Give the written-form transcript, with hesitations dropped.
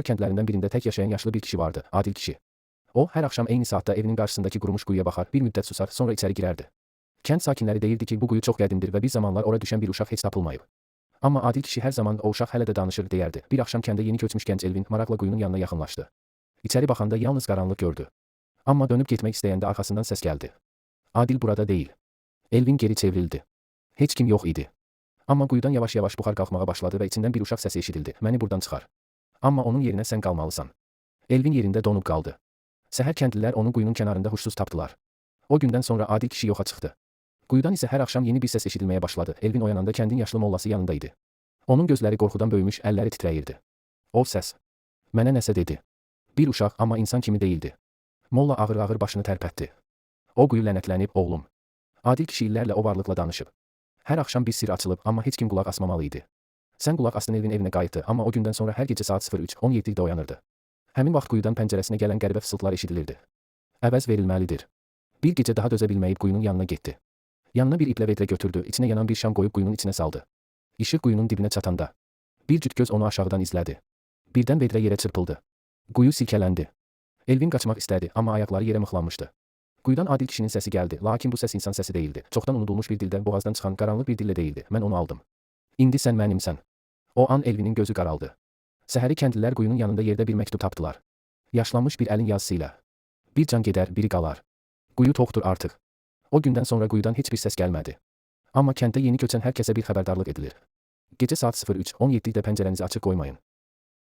Kəndlərindən birində tək yaşayan yaşlı bir kişi vardı, Adil kişi. O, hər axşam eyni saatda evinin qarşısındakı qurumuş quyuya baxar, bir müddət susar, sonra içəri girərdi. Kənd sakinləri deyirdi ki, bu quyu çox qədimdir və bir zamanlar ora düşən bir uşaq heç tapılmayıb. Amma Adil kişi hər zaman o uşaq hələ də danışır deyərdi. Bir axşam kəndə yeni köçmüş gənc Elvin maraqla quyunun yanına yaxınlaşdı. İçəri baxanda yalnız qaranlıq gördü. Amma dönüb getmək istəyəndə arxasından səs gəldi. Adil burada deyil. Elvin geri çevrildi. Heç kim yox idi. Amma quyudan yavaş-yavaş buxar qalxmağa başladı və içindən bir uşaq səsi eşidildi. Məni buradan çıxar. Amma onun yerinə sən qalmalısan. Elvin yerində donub qaldı. Səhər kəndlilər onu quyunun kənarında huşsuz tapdılar. O gündən sonra Adil kişi yoxa çıxdı. Quyudan isə hər axşam yeni bir səs eşidilməyə başladı. Elvin oyananda kəndin yaşlı mollası yanında idi. Onun gözləri qorxudan böyümüş, əlləri titrəyirdi. O səs. Mənə nəsə dedi. Bir uşaq, amma insan kimi deyildi. Molla ağır-ağır başını tərpətdi. O quyu lənətlənib, oğlum. Adil kişi illərlə o varlıqla danışıb. Hər axşam bir sir açılıb, amma heç kim qulaq asmamalı idi. Sən qulaq asdın. Elvin evinə qayıtdı, amma o gündən sonra hər gecə saat 03:17-də oyanırdı. Həmin vaxt quyudan pəncərəsinə gələn qəribə fısıltılar eşidilirdi. Əvəz verilməlidir. Bir gecə daha dözə bilməyib quyunun yanına getdi. Yanına bir iplə vedrə götürdü, içinə yanan bir şam qoyub quyunun içinə saldı. İşıq quyunun dibinə çatanda bir cüt göz onu aşağıdan izlədi. Birdən vedrə yerə çırpıldı. Quyu silkələndi. Elvin qaçmaq istədi, amma ayaqları yerə mıxlanmışdı. Quyudan Adil kişinin səsi gəldi, lakin bu səs insan səsi deyildi. Çoxdan unudulmuş bir dildə, boğazdan çıxan qaranlıq bir dillə deyildi. Mən onu aldım. İndi sən mənimsən. O an Elvinin gözü qaraldı. Səhəri kəndlilər quyunun yanında yerdə bir məktub tapdılar. Yaşlanmış bir əlin yazısı ilə. Bir can gedər, biri qalar. Quyu toxdur artıq. O gündən sonra quyudan heç bir səs gəlmədi. Amma kəndə yeni köçən hər kəsə bir xəbərdarlıq edilir. Gecə saat 03:17-də pəncərənizi açıq qoymayın.